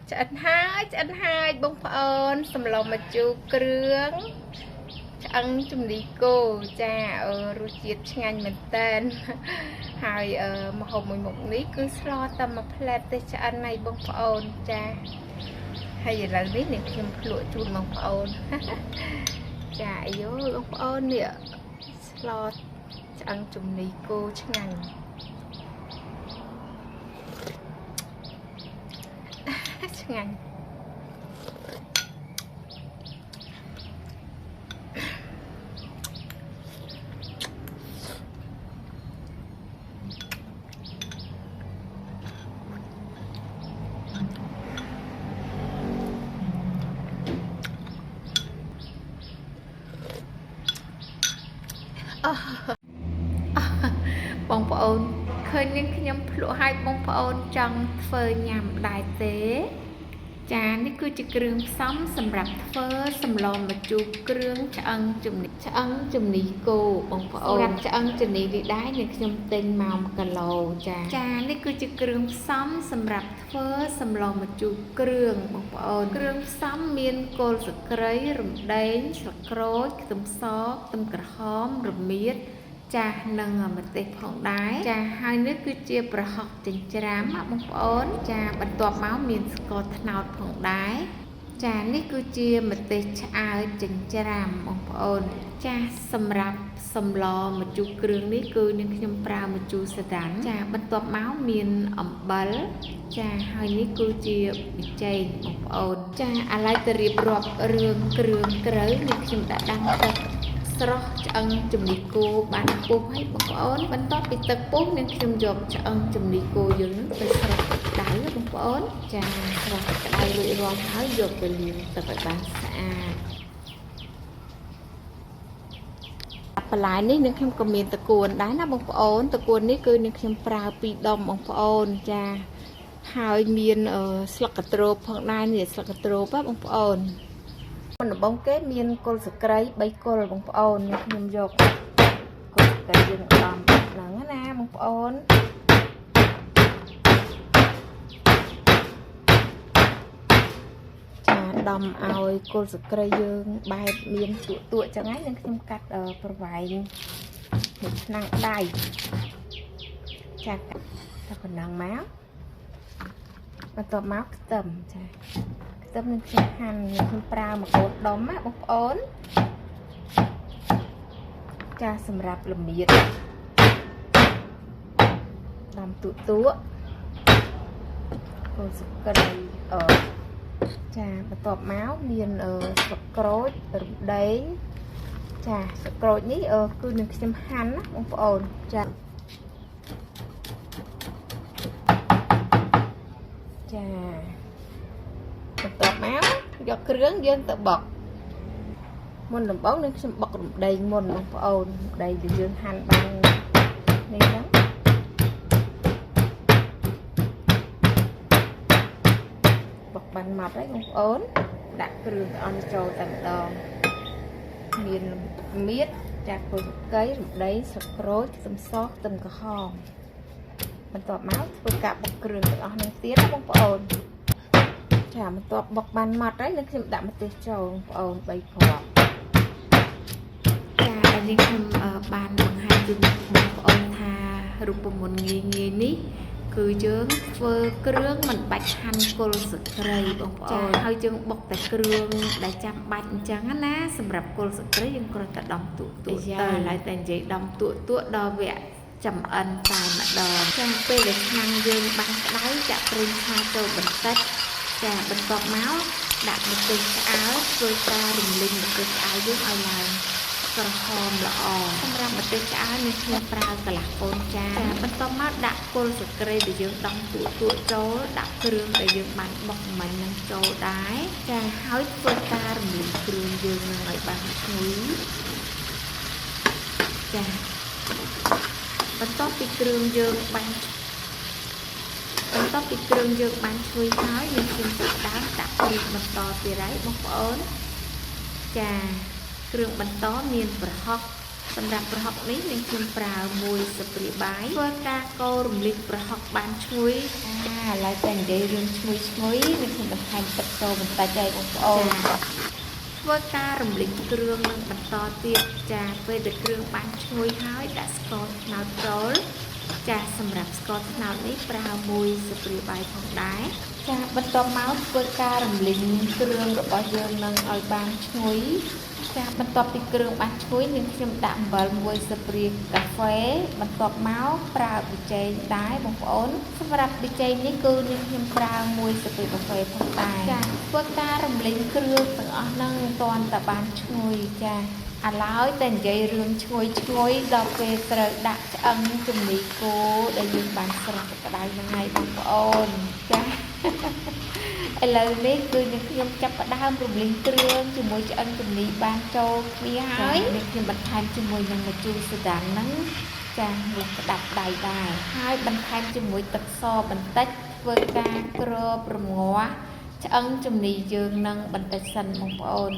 ឆ្អិនហើយឆ្អិនហើយបងប្អូនសម្លម្ជូរគ្រឿងឆ្អឹងជំនីគោចារសជាតិឆ្ងាញ់មែនតើហើយម្ហូបមួយមុខនេះគឺស្លតែមួយផ្លែតទេឆ្អិនហើយបងប្អូនចាហើយឥឡូវនេះនាងខ្ញុំភ្លក់ជូនបងប្អូនចាអាយបងប្អូននេះស្លឆ្អឹងជំនីគោឆ្ងាញ់ឆ្ងាញ់បងប្អូនឃើញនាងខ្ញុំភ្លក់ឲ្យបងប្អូនចង់ធ្វើញ៉ាំដែរទេចានេះគឺជាគ្រឿងផ្សំសម្រាប់ធ្វើសម្លម្ជូរគ្រឿងឆ្អឹងជំនីគោបងប្អូនសម្រាប់ឆ្អឹងជំនីនេះដែរនាងខ្ញុំទិញមក1គីឡូចាចានេះគឺជាគ្រឿងផ្សំសម្រាប់ធ្វើសម្លម្ជូរគ្រឿងបងប្អូនគ្រឿងផ្សំមានគល់ស្លឹកគ្រៃរំដេងស្លឹកក្រូចខ្ទឹមសខ្ទឹមក្រហមរមៀតចាស់និងម្ទេសផងដែរចាហើយនេះគឺជាប្រហុកចិញ្ច្រាំបងប្អូនចាបន្ទាប់មកមានស្ករត្នោតផងដែរចានេះគឺជាម្ទេសឆ្អើរចិញ្ច្រាំបងប្អូនចាសម្រាប់សម្លម្ជូរគ្រឿងនេះគឺនាងខ្ញុំប្រើម្ជូរសដានចាបន្ទាប់មកមានអំបិលចាហើយនេះគឺជាប៊ីចេងបងប្អូនចាឥឡូវទៅរៀបរាប់រឿងគ្រឿងក្រៅនាងខ្ញុំដាក់ដាំទឹកស្រស់ឆ្អឹងជំនីគោបានពុះហើយបងប្អូនបន្ទាប់ពីទឹកពុះនាងខ្ញុំយកឆ្អឹងជំនីគោយើងនឹងទៅស្រស់ទឹកក្តៅបងប្អូនចាស្រស់ទឹកក្តៅរួចរាល់ហើយយកទៅលាងទឹកឲ្យបានស្អាតបន្លែនេះនាងខ្ញុំក៏មានតកួនដែរណាបងប្អូនតកួននេះគឺនាងខ្ញុំប្រើ2ដុំបងប្អូនចាហើយមានស្លឹកកន្ទ្រូបផងដែរនេះស្លឹកកន្ទ្រូបបងប្អូនមុនដំបូងគេមានគល់ស្លឹកគ្រៃ3គល់បងប្អូនខ្ញុំយកគល់ស្លឹកគ្រៃយើងដំហ្នឹងណាបងប្អូនចាដំឲ្យគល់ស្លឹកគ្រៃយើងបែបមានតួតួចឹងហើយនឹងខ្ញុំកាត់ប្រវែងមួយឆ្នាំងដៃចាតែប៉ុណ្ណឹងមកបន្ទាប់មកខ្ទឹមចាខ្ទឹមនឹងខ្ញុំហាន់ខ្ញុំប្រើមួយកូនដុំណាបងប្អូនចាសម្រាប់ល្មៀតដំទូតួគល់ស្លឹកគ្រៃចាបន្ទាប់មកមានស្លឹកក្រូចរំដេងចាស្លឹកក្រូចនេះគឺនឹងខ្ញុំហាន់ណាបងប្អូនចាចាបន្ទាប់មកយកគ្រឿងយើងទៅបុកមុនដំបូងនឹងខ្ញុំបុករំដេងមុនបងប្អូនរំដេងដែលយើងហាន់បាននេះហ្នឹងបុកបានម៉ត់ហើយបងប្អូនដាក់គ្រឿងទាំងអស់ចូលតែម្ដងមានមៀតចាគល់ស្លឹកគ្រៃរំដេងស្លឹកក្រូចខ្ទឹមសខ្ទឹមក្រហមបន្ទាប់មកធ្វើការបុកគ្រឿងទាំងអស់នឹងទៀតណាបងប្អូនចាបន្ទាប់បុកបានម៉ត់ហើយនឹងខ្ញុំដាក់ម្ទេសចូលបងប្អូន3គ្រាប់ចាដែលនេះខ្ញុំបានបង្ហាញជូនបងប្អូនថារូបមន្តងាយងាយនេះគឺយើងធ្វើគ្រឿងមិនបាច់ហាន់គល់ស្លឹកគ្រៃបងប្អូនហើយយើងបុកតែគ្រឿងដែលចាំបាច់អញ្ចឹងណាសម្រាប់គល់ស្លឹកគ្រៃយើងគ្រាន់តែដំតួតួទៅឡើយតែនិយាយដំតួតួដល់វគ្គចំអិនតែម្ដងចាពេលដែលឆ្នាំងយើងបានក្តៅចាក់ប្រេងឆាចូលបន្តិចចាបន្ទាប់មកដាក់ម្ទេសឆ្អើរធ្វើការរំលីងម្ទេសឆ្អើរយើងឲ្យឡើងក្រហមល្អសម្រាប់ម្ទេសឆ្អើរនេះខ្ញុំប្រើកន្លះកូនចាបន្ទាប់មកដាក់គល់ស្លឹកគ្រៃដែលយើងដំតួតួចូលដាក់គ្រឿងដែលយើងបានបុកមិញនឹងចូលដែរចាហើយធ្វើការរំលីងគ្រឿងយើងនឹងឲ្យបានឈ្ងុយចាបន្ទាប់ពីគ្រឿងយើងបានបន្ទាប់ពីគ្រឿងយើងបានឈ្ងុយហើយយើងខ្ញុំចាប់ដើមដាក់គ្រឿងបន្តទៀតហើយបងប្អូនចាគ្រឿងបន្តមានប្រហុក សម្រាប់ប្រហុកនេះនឹងខ្ញុំប្រើមួយស្លាបព្រាបាយធ្វើការកូររំលីងប្រហុកបានឈ្ងុយចាឥឡូវតែនិយាយរឿងឈ្ងុយឈ្ងុយនឹងខ្ញុំបន្ថែមទឹកចូលបន្តិចហើយបងប្អូនចាធ្វើការរំលីងគ្រឿងនឹងបន្តទៀតចាពេលដែលគ្រឿងបានឈ្ងុយហើយដាក់ស្ករត្នោតចូលចាសម្រាប់ស្ករត្នោតនេះប្រើមួយស្លាបព្រាបាយផងដែរចាបន្ទាប់មកធ្វើការរំលីងគ្រឿងរបស់យើងនឹងឲ្យបានឈ្ងុយចាបន្ទាប់ពីគ្រឿងបានឈ្ងុយនឹងខ្ញុំដាក់អំបិលមួយស្លាបព្រាកាហ្វេបន្ទាប់មកប្រើប៊ីចេងដែរបងប្អូនសម្រាប់ប៊ីចេងនេះគឺនឹងខ្ញុំប្រើមួយស្លាបព្រាកាហ្វេផងដែរចាធ្វើការរំលីងគ្រឿងទាំងអស់ហ្នឹងទាន់តែបានឈ្ងុយចាឥឡូវតែនិយាយរឿងឈ្ងុយឈ្ងុយដល់ពេលត្រូវដាក់ឆ្អឹងជំនីគោដែលយើងបានស្រស់ទឹកក្តៅហ្នឹងហើយបងប្អូនចាឥឡូវនេះគឺនឹងខ្ញុំចាប់ផ្ដើមរំលីងគ្រឿងជាមួយឆ្អឹងជំនីបានចូលគ្នាហើយនេះខ្ញុំបន្ថែមជាមួយនឹងម្ជូរសណ្ដានហ្នឹងចាមួយក្តាប់ដៃដែរហើយបន្ថែមជាមួយទឹកសបន្តិចធ្វើការគ្របរងាស់ឆ្អឹងជំនីយើងនឹងបន្តិចសិនបងប្អូន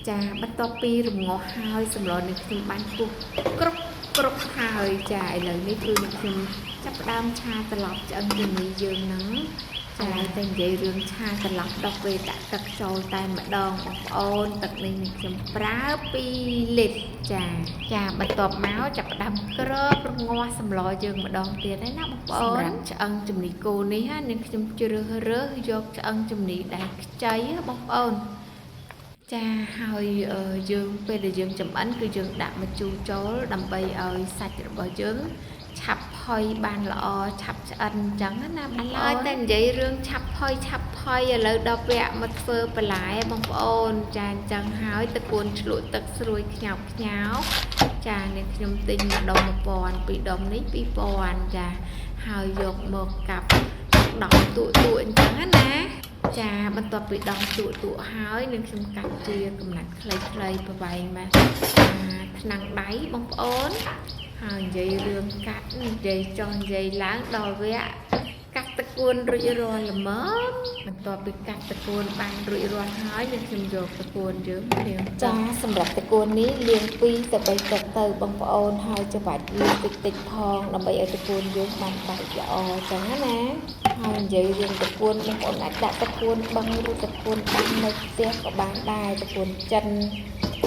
ចាបន្ទាប់ពីរងាស់ហើយសម្លនេះខ្ញុំបានពុះគ្រប់គ្រប់ហើយចាឥឡូវនេះគឺនឹងខ្ញុំចាប់ផ្ដើមឆាត្រឡប់ឆ្អឹងជំនីយើងនឹងចាតែនិយាយរឿងឆាត្រឡប់ដល់ពេលដាក់ទឹកចូលតែម្ដងបងប្អូនទឹកនេះនឹងខ្ញុំប្រើ2លីត្រចាចាបន្ទាប់មកចាប់ផ្ដើមគ្របរងាស់សម្លយើងម្ដងទៀតហើយណាបងប្អូនសម្រាប់ឆ្អឹងជំនីគោនេះនឹងខ្ញុំជ្រើសរើសយកឆ្អឹងជំនីដែលខ្ចីបងប្អូនចាហើយយើងពេលដែលយើងចម្អិនគឺយើងដាក់ម្ជូរចូលដើម្បីឲ្យសាច់របស់យើងឆាប់ផុយបានល្អឆាប់ឆ្អិនអញ្ចឹងណាបងប្អូនតែនិយាយរឿងឆាប់ផុយឆាប់ផុយឥឡូវដល់វគ្គមកធ្វើបន្លែបងប្អូនចាអញ្ចឹងហើយតកួនឆ្លក់ទឹកស្រួយខ្ញោបខ្ញោបចានេះខ្ញុំទិញម្ដុំ1000ពីរដុំនេះ2000ចាហើយយកមកកាប់ដំតួតួអញ្ចឹងណាចាបន្ទាប់ពីដំតួតួហើយនឹងខ្ញុំកាត់ជាកំណាត់ខ្លីៗប្រវែងមកថ្នាំងដៃបងប្អូនហើយនិយាយរឿងកាត់និយាយចោះនិយាយឡើងដល់វគ្គកាត់តកួនរួចរាល់ល្មមបន្ទាប់ពីកាត់តកួនបានរួចរាល់ហើយនឹងខ្ញុំយកតកួនយើងលាងចាសម្រាប់តកួននេះលាង2ទៅ3ទឹកទៅបងប្អូនហើយច្បាច់វាតិចតិចផងដើម្បីឲ្យតកួនយើងបានបែកល្អចឹងណាហើយនិយាយរឿងតកួនបងប្អូនអាចដាក់តកួនបឹងឬតកួនដាក់នៅផ្ទះក៏បានដែរតកួនចិន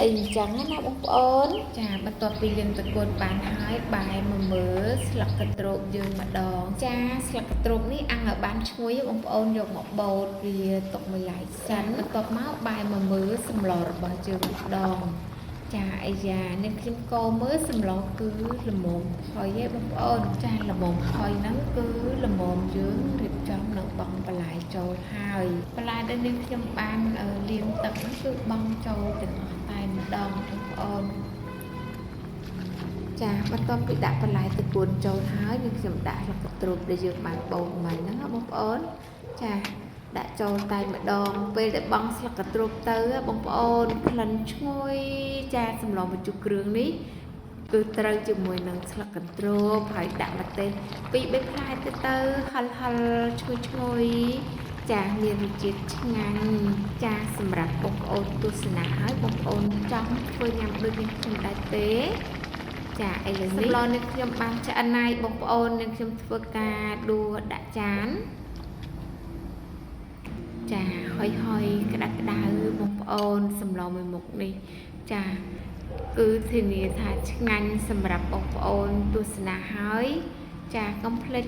អីអញ្ចឹងណាបងប្អូនចាបន្ទាប់ពីលាងតកួនបានហើយបែរមកមើលស្លឹកកន្ទ្រោកយើងម្ដងចាស្លឹកកន្ទ្រោកនេះអាំងឲ្យបានឈ្ងុយបងប្អូនយកមកបូតវាទុកមួយឡែកសិនបន្ទាប់មកបែរមកមើលសម្លរបស់យើងម្ដងចាអាយ៉ានេះខ្ញុំកោមើលសម្លគឺល្មមផុយឯងបងប្អូនចាល្មមផុយហ្នឹងគឺល្មមយើងរៀបចំនឹងបង់បន្លែចូលហើយបន្លែដែលនេះខ្ញុំបានលាងទឹកហ្នឹងគឺបង់ចូលទាំងអស់តែម្ដងបងប្អូនចាបន្ទាប់ពីដាក់បន្លែតកួនចូលហើយនឹងខ្ញុំដាក់ស្លឹកកន្ទ្រូបដែលយើងបានបូតមិញហ្នឹងបងប្អូនចាដាក់ចូលតែម្ដងពេលដែលបង់ស្លឹកកន្ទ្រូបទៅបងប្អូនក្លិនឈ្ងុយចាសម្លម្ជូរគ្រឿងនេះគឺត្រូវជាមួយនឹងស្លឹកកន្ទ្រូបហើយដាក់ម្ទេស2 3ផ្លែទៅទៅហិលហិលឈ្ងុយឈ្ងុយចាមានរសជាតិឆ្ងាញ់ចាសម្រាប់បងប្អូនទស្សនាហើយបងប្អូនចង់ធ្វើញ៉ាំដូចនេះខ្ញុំដែរទេចាឥឡូវនេះសម្លនេះខ្ញុំបានឆ្អិនហើយបងប្អូននឹងខ្ញុំធ្វើការដួសដាក់ចានចាហុយហុយក្តៅក្តៅបងប្អូនសម្លមួយមុខនេះចាគឺធានាថាឆ្ងាញ់សម្រាប់បងប្អូនទស្សនាហើយចាកុំភ្លេច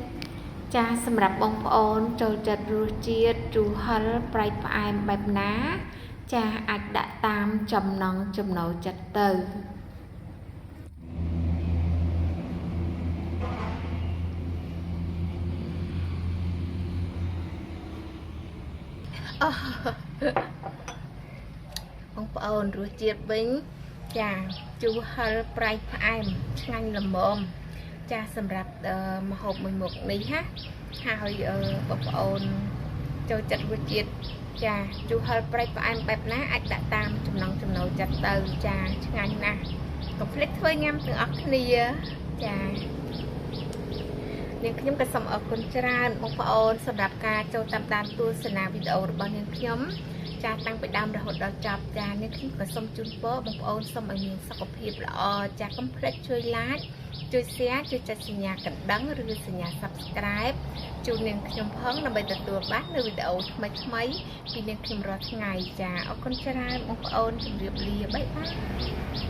ចាសម្រាប់បងប្អូនចូលចិត្តរសជាតិជូរហឹរប្រៃផ្អែមបែបណាចាអាចដាក់តាមចំណង់ចំណូលចិត្តទៅ បងប្អូនរសជាតិវិញចាជូរហឹរប្រៃផ្អែមឆ្ងាញ់ល្មមចាសម្រាប់ម្ហូបមួយមុខនេះណាហើយបងប្អូនចូលចិត្តរសជាតិចាជូរហឹរប្រៃផ្អែមបែបណាអាចដាក់តាមចំណង់ចំណូលចិត្តទៅចាឆ្ងាញ់ណាស់កុំភ្លេចធ្វើញ៉ាំទាំងអស់គ្នាចា នាងខ្ញុំក៏សូមអរគុណច្រើនបងប្អូនសម្រាប់ការចូលតាមដានទស្សនាវីដេអូរបស់នាងខ្ញុំចាតាំងពីដើមរហូតដល់ចប់ចានាងខ្ញុំក៏សូមជូនពរបងប្អូនសូមឲ្យមានសុខភាពល្អចាកុំភ្លេចជួយ like ជួយ share ជួយចុចសញ្ញាកណ្ដឹងឬសញ្ញា Subscribe ជូននាងខ្ញុំផងដើម្បីទទួលបាននូវវីដេអូថ្មីៗពីនាងខ្ញុំរាល់ថ្ងៃចាអរគុណច្រើនបងប្អូនជម្រាបលាបាយបាយ។